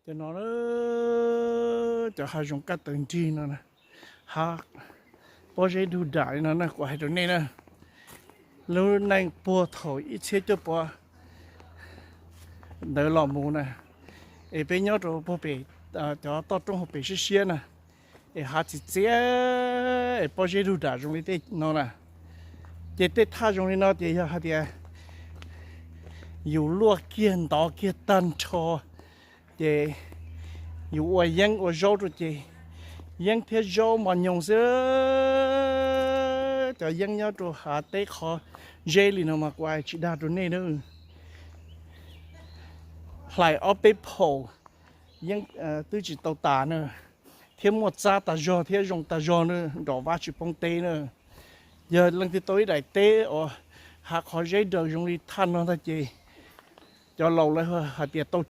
No cov hav zoov kaj tawv nrig no, hav pob zeb dug dam li no na, kuv hais rau nej na, lub neej puag thaum ib txhiab cuaj puas ntawd los mus na, es peb nyob rau puag pem cov toj roob hauv pem siab siab na, es hav txias txias, es pob zeb dug dam zoo li tej no na. Ces tej thaj zoo li no ces yog hais tias yus luaj kiag ntov kiag tag nrho, ces yus ua yeeb ua zaub rau ces yeeb thiab zaub mos nyoos xwb. Cov yeeb nyob rau hav teb qhov zeb li no mas kuv hais tsis dag rau nej na, hlais ob peb phaum yeeb twb tsis tau tas na, thiab muaj txab tas zog thiab zoo tas zog na, nrov vab tsis poob teb na. Yog leej twg tau ib daim teb uas hav qhov zeb daws zoo li thaj no ntag ces cov laus lawv hais tias tau